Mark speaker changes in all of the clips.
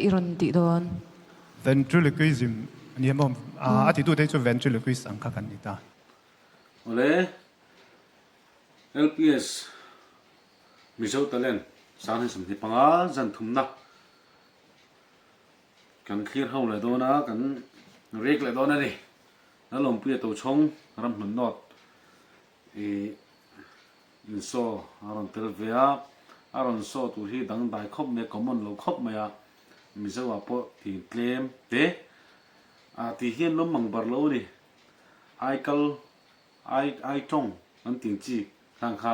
Speaker 1: i rawn tih dawn?
Speaker 2: Ventriloquism a ni maw? A titute hi chu ventriloquist ang kha kan ni ta.
Speaker 3: Awle, LPS Mizo Talent 2025 zan thumna kan thlir ho leh dawn a, kan rek leh dawn a ni. Lalawmpuia Tochhawng ramhmun nawt i insaw a rawn tel ve a, a rawn saw tur hi dangdai khawp mai a, common lo khawp mai a, Mizo ah pawh ti tlem te ah ti hian lawm mang bar lo a ni. Ai kal ai ai tawng an tih chi khang kha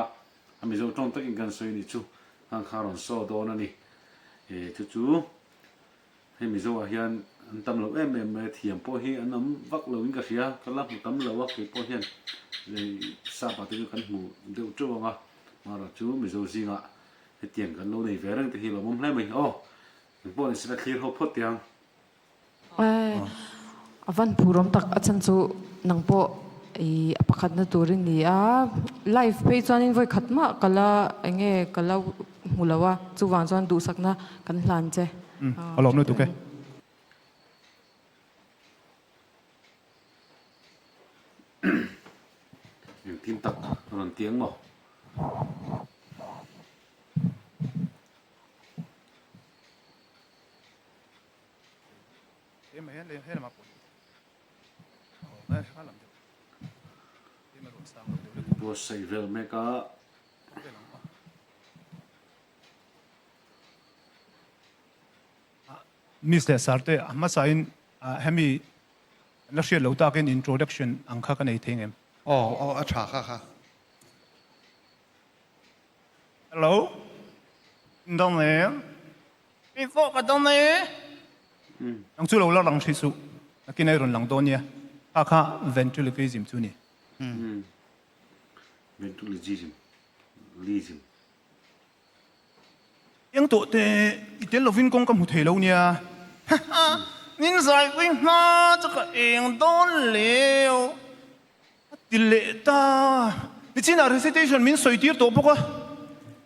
Speaker 3: a Mizo tawng takin kan sawi a nih chu khang kha a rawn saw dawn a ni. E chu chu Hei Mizo ah hian an tam lo em em mai a, thiam pawh hi an awm vak lo in ka hria, ka la hmu tam lo a, kei pawh hian sap ah te chu kan hmu deuh teuh ang a, mahra chu Mizo zingah hetiang kan lo nei ve reng te hi lawmawm hle mai aw, engpawh ni sela thlir ho phawt teh ang.
Speaker 1: A van phurawm tak a chhan chu nang pawh i a pakhatna tur i ni a, live phei chuanin vawi khat mah ka la enge ka la hmu lo a, chuvang chuan duhsakna kan hlan che.
Speaker 2: A lawm lutuk e.
Speaker 3: Engtin tak rawn ti ang maw? Buatsaih vel mek a.
Speaker 2: Miss leh Sir te a hmasain hemi la hriat lo takin introduction ang kha ka nei thei ngem?
Speaker 4: Aw aw a tha kha kha.
Speaker 2: Hello, Dawng e. Kei pawh ka dawng e. Nang chu lo la lang hrih suh. Nakin ei rawn lang dawn nia. Kha kha ventriloquism chu ni.
Speaker 3: Ventriloquism. Lism.
Speaker 2: Eng tawh te i tel lovin kawng ka hmu thei lo nia. Haha, min zaipui hma chu ka eng dawn leu. A ti leh ta. Nichinah recitation min sawi tir tawh bawk a.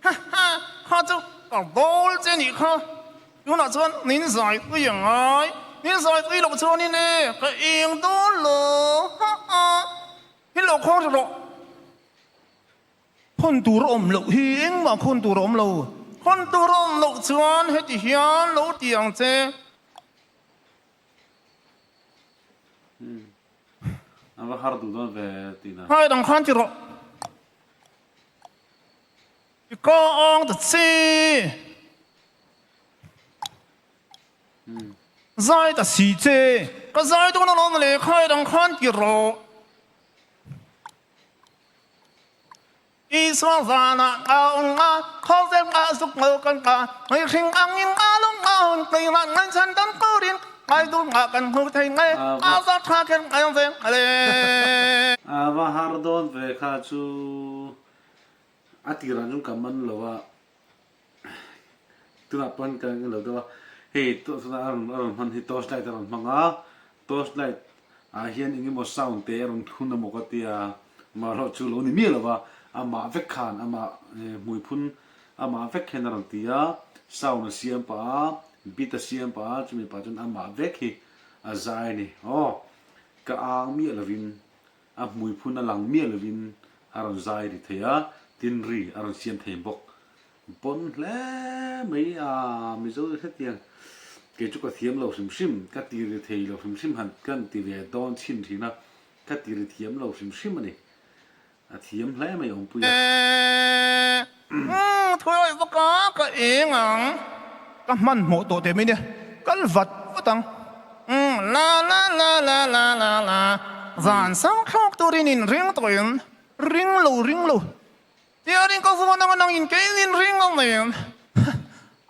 Speaker 2: Haha, kha chu ka bawl che nih kha. Tunah chuan min zaipui a ngai. Min zaipui loh chuanin e, ka eng dawn lo. Haha, hi lo khawng rawh. Khawn tur a awm loh hi engmah khawn tur a awm lo. Khawn tur a awm loh chuan heti hian lo ti ang che.
Speaker 3: A va har duh dawn ve tih na.
Speaker 2: Hai dang khan ti rawh. I ka ang ta che. Zai ta si che. Ka zai dawn alawm le khai dang khan ti rawh. Isua vanah a awm a, khawvel a zuk lo kan a, mihring angin a lung a hun keimah ngaihchan dan turin ngaidum ah kan hmu thei nge, a za tha kher ngai ve le.
Speaker 3: A va har dawn ve kha chu a tirah chuan ka man lo a, tunah pawn ka lo deuh a, hei tunah a rawn hman hi torch light a rawn hmang a, torch light ah hian eng emaw sound te a rawn thun emaw ka tia, amaherawh chu lo ni miah lo va, amah vek khan amah hmui phun amah vek hian a rawn ti a, sound a siam pah a, beat a siam pah a, chumi pah chuan amah vek hi a zai a ni. Aw ka ang miah lovin a hmui phun a lang miah lovin a rawn zai ri thei a, tin ri a rawn siam thei bawk. Pawn hle mai a, Mizo hetiang kei chu ka thiam lo hrim hrim, ka ti ri thei lo hrim hrim han kan ti ve dawn chhin thin a, ka ti ri thiam lo hrim hrim a ni. A thiam hle mai Awmpuia.
Speaker 2: Umm thuawi bawk a, ka eng ang. Ka hmanhmawh tawh teh mai nia, kal vat vat ang. Umm la la la la la la la, van sang thlawk turin in ring tawh em? Ring lo ring lo. Tiarin ka vuan anga nang in kei in ring ang em?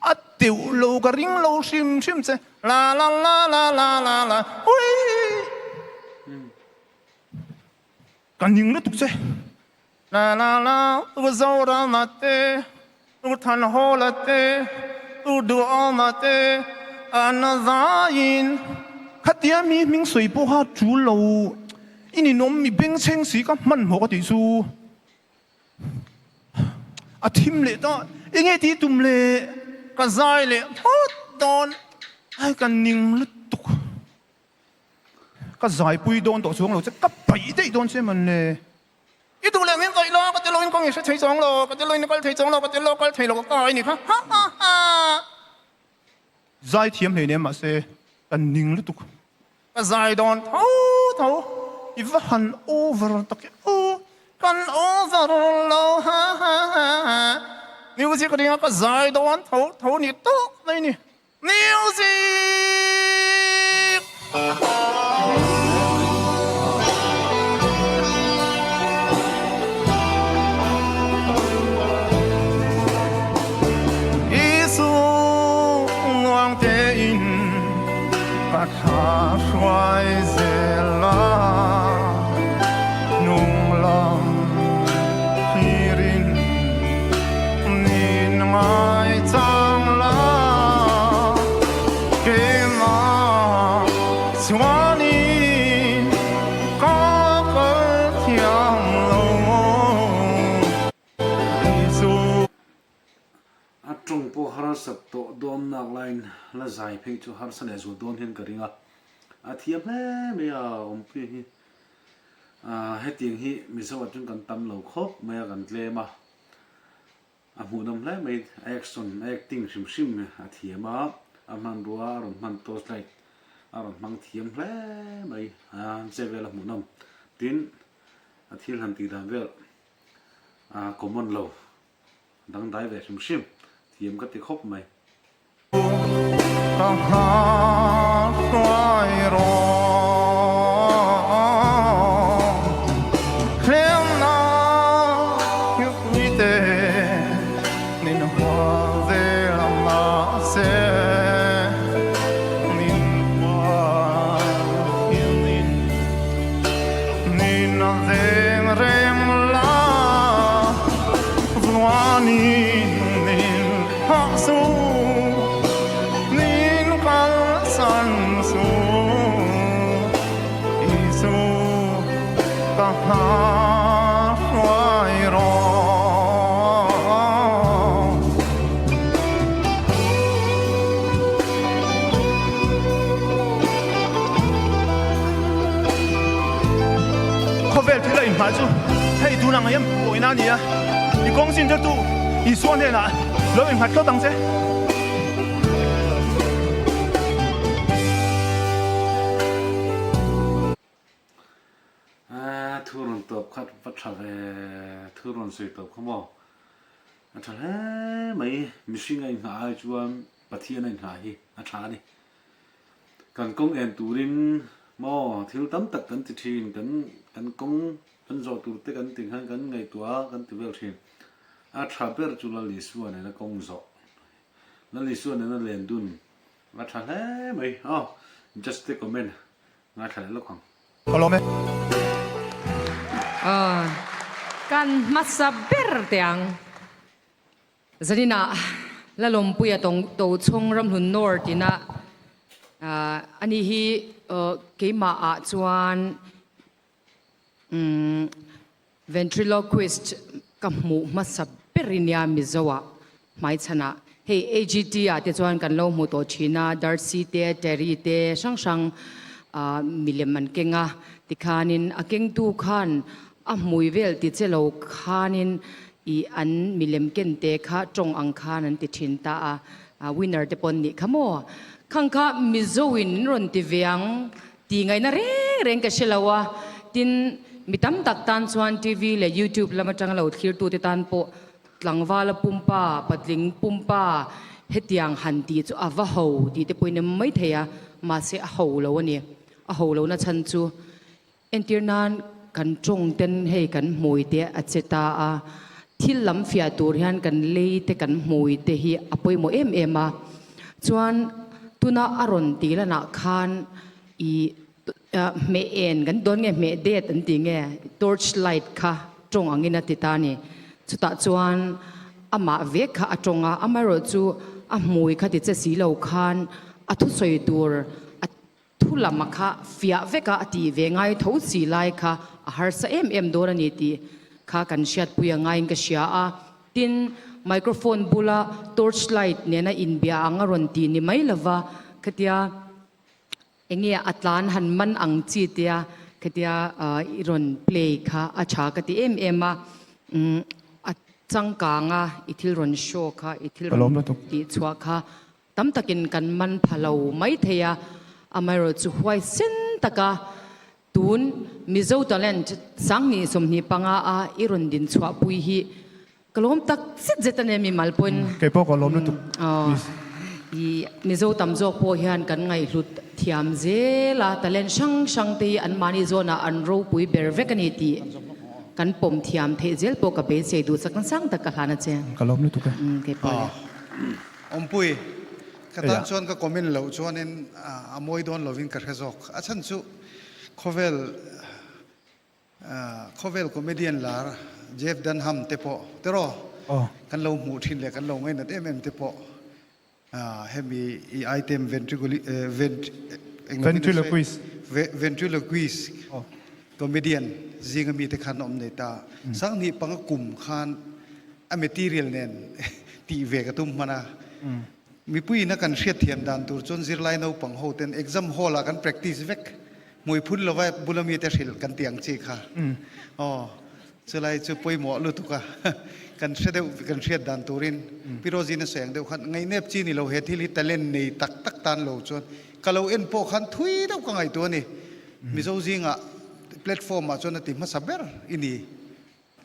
Speaker 2: A teuh lo ka ring lo hrim hrim che la la la la la la la uii ka ning lutuk che la la la u Zorama te u Thanhawla te u Duhawma te an vaiin khatia mi hming sawi pawha tul lo i ninawm mi bengchheng si ka hmanhmawh ka tih chu. A thim leh ta, enge tih tum le? Ka zai leh phawt dawn. Ai ka ning lutuk. Ka zaipui dawn tawh chuang lo che, ka paih daih dawn che man le. I duh leh min kaih la, ka tel loin ka nge hre thei chuang lo, ka tel loin ka kal thei chuang lo, ka tel lo kal thei lo ka kai ni kha. Ha ha ha. Zai thiam hlei nem mahse ka ning lutuk. Ka zai dawn tho tho, i va han over tak e aw, kan over lo ha ha ha ha. Music ringa ka zai dawn tho tho ni tawk mai ni. Music! Isu nuang tein ka thla hruai zel a, nung lam thlirin nin ngai chang la, keimah chuanin ka kal thiam lo.
Speaker 3: A tawng pawh harsat tawh dawn nak laiin la zai phei chu harsa leh zual dawn hian ka ring a, a thiam hle mai a awmpuia hi. Hetiang hi Mizo ah chuan kan tam lo khawp mai a, kan tlem a, a hmuhnawm hle mai, a action, a acting hrim hrim a thiam a, a hmanrua a rawn hman torch light a rawn hmang thiam hle mai, a che vel a hmuhnawm. Tin, a thil han tih dan vel a common lo. Dangdai ve hrim hrim thiam ka ti khawp mai.
Speaker 2: Ka nghak hruai rawh Hlemna mipuite min hual vel mahse min hual hianin Nin a veng reng la Vuanin min hah su Min kalsan su Isu ka hna hruai rawh. Khawvel thil a inhmah chu hei tun ang hian pawina a ni a, i kawng chin tirtu Isua hnenah lo innghat thlawt ang che.
Speaker 3: Thu rawn tawp kha va tha ve, thu rawn sawi tawp kha maw? A tha hle mai, mihring a inngah ai chuan Pathian a inngah hi a tha a ni. Kan kawng en turin maw thil tam tak kan ti thin, kan kan kawng kan zawh tur te kan ti khan kan ngaihtuah a, kan ti vel thin. A tha ber chu Lal Isua nena kawng zawh, Lal Isua nena len dun a tha hle mai. Aw, just a comment, ngaithla leh lawk ang.
Speaker 2: Ka lawm e.
Speaker 4: Kan hmasa ber teh ang. Zaninah Lalawmpuia Tochhawng Ramhlun North ina ani hi keimah ah chuan ventriloquist ka hmuh hmasa ber i nia Mizo ah hmaichhanah hei AGT ah te chuan kan lo hmu tawh thin a Darcy te Terry te hrang hrang milem an keng a tikhanin a kengtu khan a hmui vel ti che lo khanin I an milem ken te kha tawng ang khan an ti thin ta a, winner te pawn nih kha maw? Khang kha Mizo in an rawn ti ve ang ti ngaihna reng reng ka hre lo a, tin mi tam tak tan chuan TV leh YouTube lam atanga lo thlir tu te tan pawh tlangvala pumpa, patling pumpa hetiang han tih chu a va ho tih te pawhin a mai thei a, mahse a ho lo a ni. A ho lohna chhan chu Entir nan kan tawng ten hei kan hmui te a che ta a, thil lam fiah tur hian kan lei te kan hmui te hi a pawimawh em em a. Chuan tuna a rawn tih lanah khan i hmeh en kan dawn nge hmeh det an tih nge torch light kha tawng angin a ti ta a ni. Chutah chuan amah vek kha a tawng a, amaherawhchu a hmui kha ti che si lo khan a thusawi tur a Thu lam a kha fiah vek a, a tih ve ngai tho si lai kha a harsa em em dawn a ni tih kha kan hriatpui a ngaiin ka hria a. Tin, microphone bula torch light nena inbia ang a rawn ti ni mai lova, Khatia enge a tlan han man ang chi tia khatia i rawn play kha a tha ka ti em em a. A changkang a i thil rawn show kha i thil rawn tih chhuah kha tam takin kan man pha lo mai thei a. Amaherawhchu chu huaisen taka Tun Mizo Talent 2025 a i rawn din chhuah pui hi ka lawm tak zet zet a nia mi mal pawhin.
Speaker 2: Kei pawh ka lawm lutuk miss.
Speaker 4: I Mizo tam zawk pawh hian kan ngaihhlut thiam zel a, talent hrang hrang te hi anmahni zawnah an ropui ber vek a ni tih kan pawm thiam theih zel pawh ka beisei duh chak nasang tak ka hlan a che.
Speaker 2: Ka lawm lutuk e.
Speaker 4: Kei pawh le.
Speaker 5: Awmpui, Ka tan chuan ka comment loh chuanin a mawi dawn lovin ka hre zawk. A chhan chu khawvel khawvel comedian lar Jeff Dunham te pawh teraw kan lo hmuh thin leh kan lo ngainat em em te pawh hemi i item
Speaker 2: ventriloquist
Speaker 5: ventriloquist comedian zinga mite khan awm nei ta. 25 kum khan a material nen tih ve ka tum hman a. Mipuiin a kan hriatthiam dan tur chuan zirlai naupang ho ten exam hall ah kan practice vek. Hmui phun lova bula mite hrilh kan tih ang chi kha. Aw, chulai chu pawimawh lutuk a. Kan hre deuh kan hriat dan turin Pi Rosie na sawi ang deuh khan ngaihnep chi ni lo he thil hi talent nei tak tak tan lo chuan ka lo en pawh khan thui deuh ka ngaihtuah a ni. Mizo zingah platform ah chuan a ti hmasa ber i ni.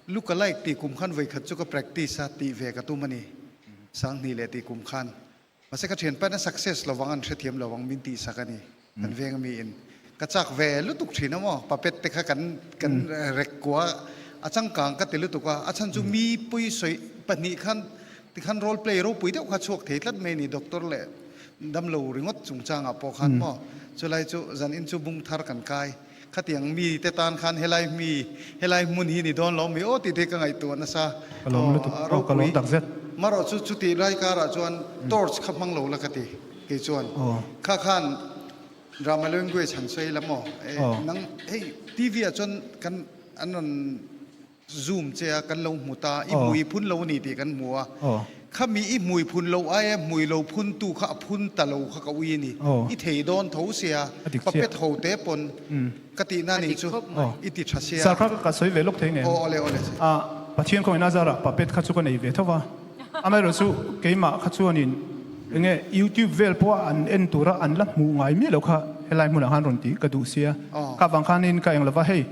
Speaker 5: Look alike tih kum khan vawikhat chu ka practice a tih ve ka tum a ni. 2000 leh tih kum khan. Mahse ka thianpa in a success lovang an hrethiam lovang min tihsak a ni. Kan veng ami in. Ka chak ve lutuk thin a maw. Puppet te kha kan kan rek kua a changkang ka ti lutuk a. A chhan chu mi pawi sawi pahnih khan tikhan role play ropui deuh kha chhuak thei tlat mai a ni doctor leh Damlo ringawt chungchangah pawh khan maw chulai chu zanin chu bung thar kan kai. Khatiang mi te tan khan helai mi helai hmun hi ni dawn lo mi aw tih te hi ka ngaihtuah nasa.
Speaker 2: Ka lawm lutuk aw ka lawm tak zet.
Speaker 5: Marawh chu chutih lai karah chuan torch kha hmang lo la ka ti kei chuan. Kha khan drama language han sawi la maw nang hei TV ah chuan kan an rawn Zoom che a kan lo hmu ta, i hmui phun lo a ni tih kan hmu a. Khami i hmui phun lo aia hmui lo phun tu kha a phun ta lo kha ka ui a ni. I thei dawn tho sia, puppet ho te pawn ka tihna a nih chu i ti tha sia.
Speaker 2: Sir kha ka sawi ve lawk thei ngei.
Speaker 5: Aw awle awle.
Speaker 2: Pathian kawngin a zarah puppet kha chu ka nei ve tho va. Amaherawh chu keimah kha chuanin enge YouTube vel pawh a an en tura an la hmuh ngai miah lo kha helai hmunah khan rawn tih ka duh sia. Kha vang khanin ka eng lova hei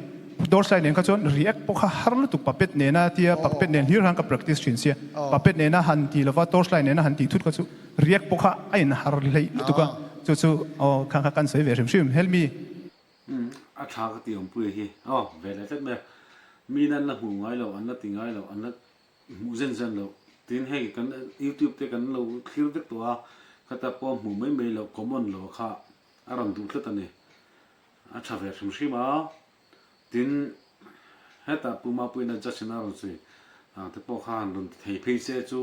Speaker 2: Dorsai nen kha chuan react pawh kha har lutuk puppet nena tia puppet nen hlir khan ka practice thin sia. Puppet nena han ti lova torchlight nena han tih thut kha chu react pawh kha a in har hleih lutuk a. Chu chu aw kha kha kan sawi ve hrim hrim. Help me.
Speaker 3: Umm a tha ka ti awmpuia hi aw ve leh tlat mai a. Miin an la hmuh ngai lo, an la ti ngai lo, an la hmuh zen zen lo. Tin hei kan youtube te kan lo thlir vek tawh a, khata pawh hmuh mai mai loh common lo kha a rawn duh tlat a ni. A tha ve hrim hrim a, tin hetah Pu Mapuiina judge in a rawn sawi ang te pawh kha han rawn ti thei phei se chu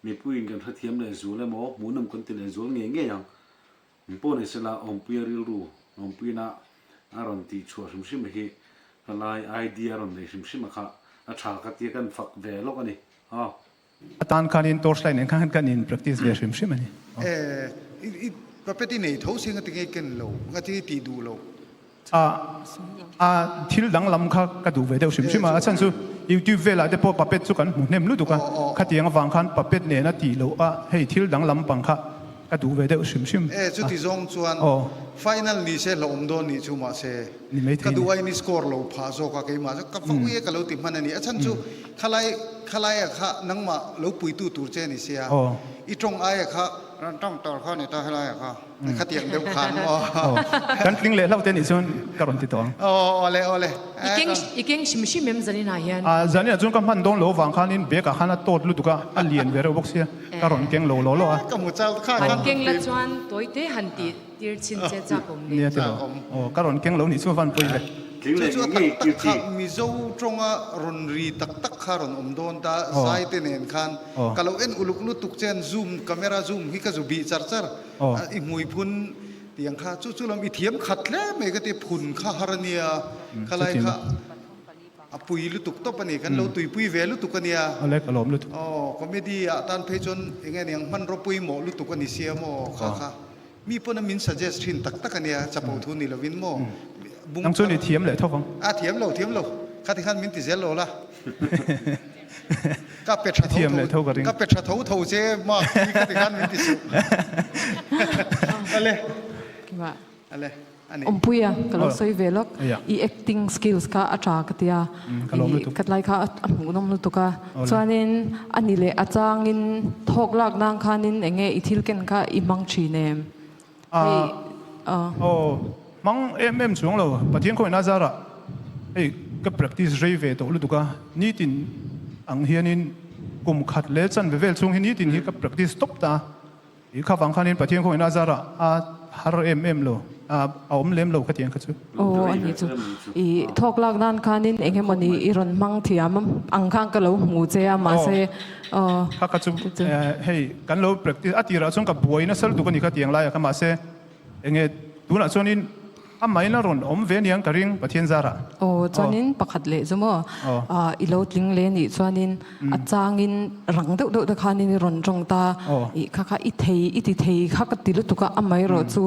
Speaker 3: mipuiin kan hrethiam leh zual emaw hmuhnawm kan ti leh zual ngei ngei ang. Eng pawh ni sela Awmpuia rilru Awmpuiina a rawn tih chhuah hrim hrim hi ka lai idea a rawn nei hrim hrim a kha a tha ka tia kan fak ve lawk a ni. Aw.
Speaker 2: Atan khanin torchlight nen khan kan in practice ve hrim hrim a ni.
Speaker 5: Eh, i puppet i nei tho si ngati ngei ken lo, ngati ngei tih duh lo.
Speaker 2: A, a thil danglam kha ka duh ve deuh hrim hrim a, a chhan chu YouTube velah te pawh puppet chu kan hmu hnem lutuk a, khatiang avang khan puppet nena tih loh a hei thil danglam pang kha ka duh ve deuh hrim hrim
Speaker 5: a. Eh, chuti zawng chuan final ni se hlauhawm dawn nih chu mahse ka duh aiin i score lo phah zawk a keimah chu ka va ui e ka lo ti hman a ni. A chhan chu Khalai khalaia kha nangmah lo puitu tur che ni sia, i tawng aia kha rawn tawng tur kha ni ta helaia kha, khatiang deuh khan maw.
Speaker 2: Aw, kan tling leh hlauh te nih chuan ka rawn ti tawh ang.
Speaker 5: Aw, awle awle.
Speaker 4: I keng i keng hrim hrim em zaninah hian?
Speaker 2: Ah, zaninah chuan ka hman dawn lo vang khanin bag ah khan a tawt lutuk a, a lian ve reuh bawk sia, ka rawn keng lo lo lo a.
Speaker 5: Ka hmu chal kha khan
Speaker 4: Han keng la chuan tawite han tih Tir chhin che chak awm
Speaker 2: le. Nia tilo. Aw ka rawn keng lo nih chu van pawi ve.
Speaker 3: Tling
Speaker 5: Chu
Speaker 3: leh
Speaker 5: chu a
Speaker 3: ngei ngei
Speaker 5: tak tak
Speaker 3: tir
Speaker 5: kha
Speaker 3: chi.
Speaker 5: Mizo tawnga rawn ri tak tak kha rawn awm dawn ta zai te nen khan ka lo en uluk lutuk che an zoom camera zoom hi ka zu bih char char i hmui phun tiang kha chu chu lam i thiam khat hle mai ka ti phun kha har ania khalai kha A pui lutuk tawp a ni, kan lo tuipui ve lutuk a nia.
Speaker 2: A lek a lawm lutuk.
Speaker 5: Aw, comedy ah tan phei chuan eng nge niang hmanraw pawimawh lutuk a ni sia maw kha kha. Mi pawn a min suggest thin tak tak a nia, chapo thu ni lovin maw bung
Speaker 2: Nang chuan i thiam leh tho vang.
Speaker 5: A thiam lo, thiam lo. Khati khan min ti zel lo la. Ka pe tha tho tho, ka pe tha tho tho che mark hi khati khan min ti suh. Ale. Ale. A ni.
Speaker 1: Awmpuia ka lo sawi ve lawk. I acting skills kha a tha ka tia. I katlai kha a hmuhnawm lutuk a. Chuanin a ni leh a changin thawk lak nan khanin eng nge i thil ken kha i hmang thin em? Hei
Speaker 2: Aw hmang em em chuang lo. Pathian khawihna zarah hei ka practice rei ve tawh lutuk a. Nitin ang hianin kum khat leh chanve vel chhung hi nitin hi ka practice tawp ta a. I kha vang khanin Pathian khawngaihna a zarah a har em em lo, a awm lem lo khatiang kha chu.
Speaker 1: Aw a nih chu. I thawk lak nan khanin eng emawni i rawn hmang thiam ang khan ka lo hmu che a mahse aw.
Speaker 2: Kha kha chu hei kan lo practice a tirah chuan ka buai nasa lutuk a ni khatiang laiah kha mahse enge tunah chuanin A main a rawn awm ve aniang ka ring Pathian zarah.
Speaker 1: Aw chuanin pakhat leh chu maw i lo tling leh nih chuanin a changin rang deuh deuh te khanin i rawn tawng ta i kha kha i thei i ti thei kha ka ti lutuk a amaherawh chu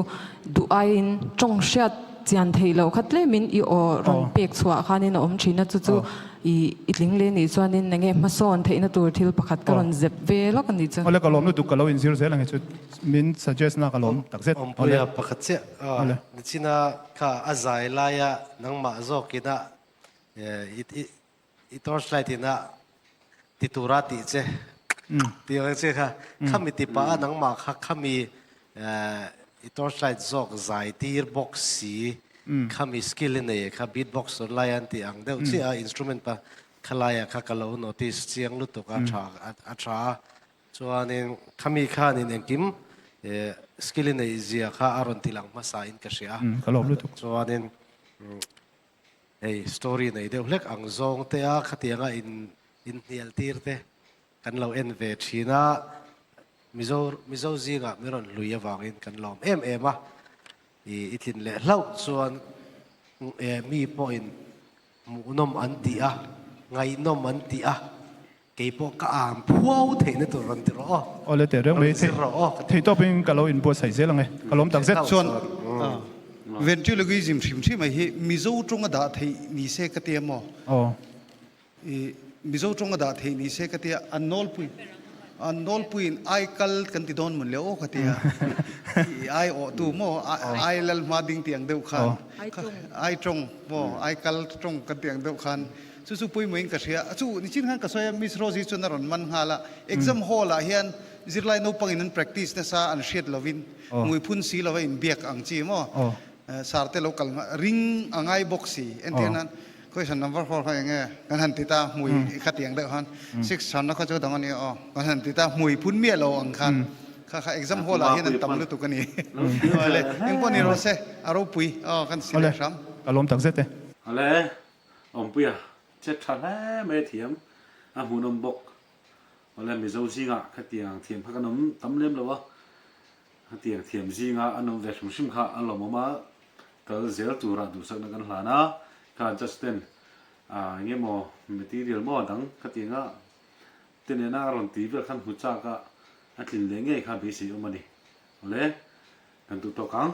Speaker 1: duh aiin tawng hriat chian theih loh kha tlemin i aw rawn pek chhuah khanin a awm thin a chu chu I i tling leh nih chuanin enge hmasawn theihna tur thil pakhat ka rawn zep ve lawk a nih chu.
Speaker 2: Awle ka lawm lutuk ka lo inzir zel ang hi chu min suggest na ka lawm tak zet.
Speaker 6: Awmpuia pakhat chiah nichina kha a zai laia nangmah zawkina i torchlight ina ti tura tih che tih ang che kha khami ti pah a nangmah kha khami I torchlight zawk zai tir bawk si khami skill i nei kha beatbox tun lai an tih ang deuh chiah a instrument pa khalai ah kha ka lo notice chiang lutuk a tha a tha a chuanin khami khanin engkim skill i neih zia kha a rawn ti lang hmasa in ka hria
Speaker 2: ka lawm lutuk
Speaker 6: chuanin hei story nei deuh hlek ang zawng te a khatianga in inhnial tir te Kan lo en ve thin a, Mizo Mizo zingah min rawn hlui avangin kan lawm em em a, i i tlin leh hlauh chuan mi pawhin hmuhnawm an ti a, ngaihnawm an ti a, kei pawh ka am phuau theihna tur rawn ti rawh aw.
Speaker 2: Awle teh reng mai,
Speaker 6: Rawn zir rawh aw.
Speaker 2: Theih tawpin ka lo inbuatsaih zel ang e, ka lawm tak zet.
Speaker 5: Chuan ventriloquism hrim hrim mai hi Mizo tawnga dah theih ni se ka ti em aw?
Speaker 2: Aw.
Speaker 5: I Mizo tawng a dah theih ni se ka tia, an nawlpui an nawlpuiin ai kal kan ti dawn mawn le aw ka tia. I ai awh tu maw ai lal hma ding ti ang deuh khan ai tawng maw ai kal tawng kan ti ang deuh khan chu chu pawimawhin ka hria. Chu nichin khan ka sawi a Miss Rose-i chuan a rawn man nghal a, exam hall ah hian zirlai naupangin an practice nasa an hriat lovin hmuiphun si lova inbiak ang chi maw sar te lo kal ring a ngai bawk si entir nan Question number 4 kha enge kan han ti ta hmui kha tiang deuh khan 6 chhanna kha chu dang ani aw kan han ti ta hmui phun miah lo ang khan kha kha exam hall ah hian an tam lutuk ani le engpawh ni rawh se a ropui aw kan si leh hram
Speaker 2: ka lawm tak zet e.
Speaker 3: Ale Awmpuia chet tha hle mai a thiam a hmuhnawm bawk awle Mizo zingah khatiang thiam kha kan awm tam lem lo a khatiang thiam zinga an awm ve hrim hrim kha a lawmawm a Kal zel turah duhsakna kan hlan a, khan judge ten eng emaw material maw dang khatiang a te nena a rawn ti vel khan hmu chak a, a tlin leh ngei kha beisei awm a ni. Awle, kan duh tawk ang.